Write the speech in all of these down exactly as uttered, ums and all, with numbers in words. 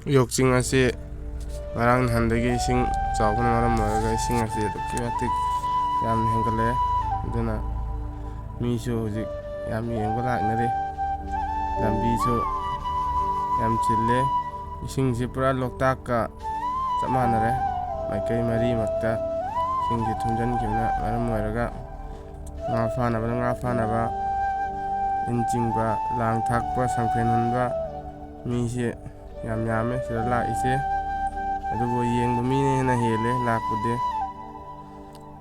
ꯎꯌꯣꯛ ꯆꯤꯡ ꯑꯁꯤ ꯉꯔꯥꯡ ꯅꯍꯥꯟꯗꯒꯤ ꯏꯁꯤꯡ ꯆꯥꯎꯕꯅ ꯃꯔꯝ ꯑꯣꯏꯔꯒ ꯏꯁꯤꯡ ꯑꯁꯤ ꯑꯗꯨꯛꯀꯤ ꯃꯇꯤꯛ ꯌꯥꯝꯅ ꯍꯦꯟꯒꯠꯂꯛꯑꯦ꯫ ꯑꯗꯨꯅ ꯃꯤꯁꯨ ꯍꯧꯖꯤꯛ ꯌꯥꯝ ꯌꯦꯡꯕ ꯂꯥꯛꯅꯔꯤ꯫ ꯂꯝꯕꯤꯁꯨ ꯌꯥꯝ ꯆꯤꯜꯂꯦ꯫ ꯏꯁꯤꯡꯁꯤ ꯄꯨꯔꯥ ꯂꯣꯛꯇꯥꯛꯀ ꯆꯞ ꯃꯥꯟꯅꯔꯦ꯫ ꯃꯥꯏꯀꯩ ꯃꯔꯤꯃꯛꯇ ꯏꯁꯤꯡꯁꯤ ꯊꯨꯝꯖꯤꯟꯈꯤꯕꯅ ꯃꯔꯝ ꯑꯣꯏꯔꯒ ꯉꯥ ꯐꯥꯅꯕꯅ ꯉꯥ ꯐꯥꯅꯕ, ꯏꯟ ꯆꯤꯡꯕ, ꯂꯥꯡ ꯊꯥꯛꯄ, ꯁꯪꯐꯦꯟ ꯍꯨꯟꯕ, ꯃꯤꯁꯦ ꯌꯥꯝ ꯌꯥꯝꯃꯦ ꯁꯤꯗ ꯂꯥꯛꯏꯁꯦ꯫ ꯑꯗꯨꯕꯨ ꯌꯦꯡꯕ ꯃꯤꯅ ꯍꯦꯟꯅ ꯍꯦꯜꯂꯦ ꯂꯥꯛꯄꯗꯤ꯫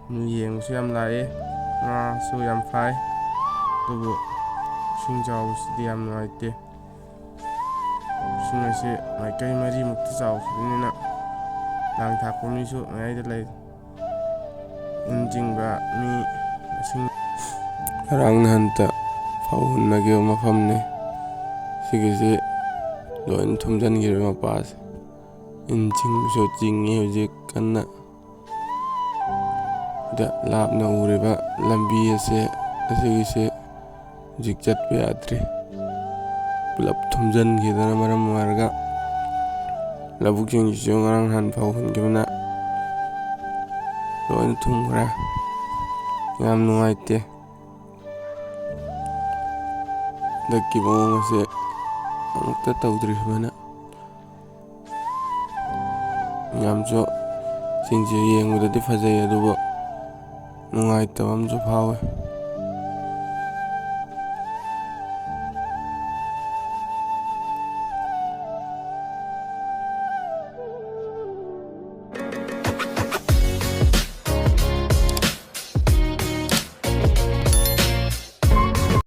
ꯃꯤ ꯌꯦꯡꯕꯁꯨ ꯌꯥꯝ ꯂꯥꯛꯑꯦ, ꯉꯥꯁꯨ ꯌꯥꯝ ꯐꯥꯏ꯫ ꯑꯗꯨꯕꯨ ꯏꯁꯤꯡ ꯆꯥꯎꯕꯁꯤꯗꯤ ꯌꯥꯝ ꯅꯨꯡꯉꯥꯏꯇꯦ꯫ ꯏꯁꯤꯡ ꯑꯁꯤ ꯃꯥꯏꯀꯩ ꯃꯔꯤꯃꯨꯛꯇ ꯆꯥꯎꯈꯤꯕꯅꯤꯅ ꯂꯥꯡ ꯊꯥꯛꯄ ꯃꯤꯁꯨ ꯃꯌꯥꯏꯗ ꯂꯩ꯫ ꯏꯟ ꯆꯤꯡꯕ ꯃꯤ ꯃꯁꯤꯡ ꯉꯔꯥꯡ ꯅꯍꯥꯟꯇ ꯐꯧ ꯍꯨꯟꯅꯈꯤꯕ ꯃꯐꯝꯅꯤ꯫ ꯁꯤꯒꯤꯁꯤ ꯂꯣꯏꯅ ꯊꯨꯝꯖꯤꯟꯈꯤꯕ ꯃꯄꯥꯁꯦ꯫ ꯏꯟ ꯆꯤꯡꯕꯁꯨ ꯆꯤꯡꯉꯤ ꯍꯧꯖꯤꯛ ꯀꯟꯅ꯫ ꯗ ꯂꯥꯞꯅ ꯎꯔꯤꯕ ꯂꯝꯕꯤ ꯑꯁꯦ, ꯑꯁꯤꯒꯤꯁꯦ ꯍꯧꯖꯤꯛ ꯆꯠꯄ ꯌꯥꯗ꯭ꯔꯤ꯫ ꯄꯨꯂꯞ ꯊꯨꯝꯖꯤꯟꯈꯤꯗꯅ ꯃꯔꯝ ꯑꯣꯏꯔꯒ ꯂꯧꯕꯨꯛꯁꯤꯡꯁꯤꯁꯨ ꯉꯔꯥꯡ ꯅꯍꯥꯟ ꯐꯧ ꯍꯨꯟꯈꯤꯕꯅ ꯂꯣꯏꯅ ꯊꯨꯝꯈ꯭ꯔꯦ꯫ ꯌꯥꯝ ꯅꯨꯡꯉꯥꯏꯇꯦ꯫ ꯍꯟꯗꯛꯀꯤ ꯃꯑꯣꯡ ꯑꯁꯦ ꯑꯃꯨꯛꯇ ꯇꯧꯗ꯭ꯔꯤ ꯁꯨꯃꯥꯏꯅ꯫ ꯌꯥꯝꯁꯨ ꯆꯤꯡꯁꯦ ꯌꯦꯡꯕꯗꯗꯤ ꯐꯖꯩ, ꯑꯗꯨꯕꯨ ꯅꯨꯡꯉꯥꯏꯇꯕ ꯑꯃꯁꯨ ꯐꯥꯎꯋꯦ꯫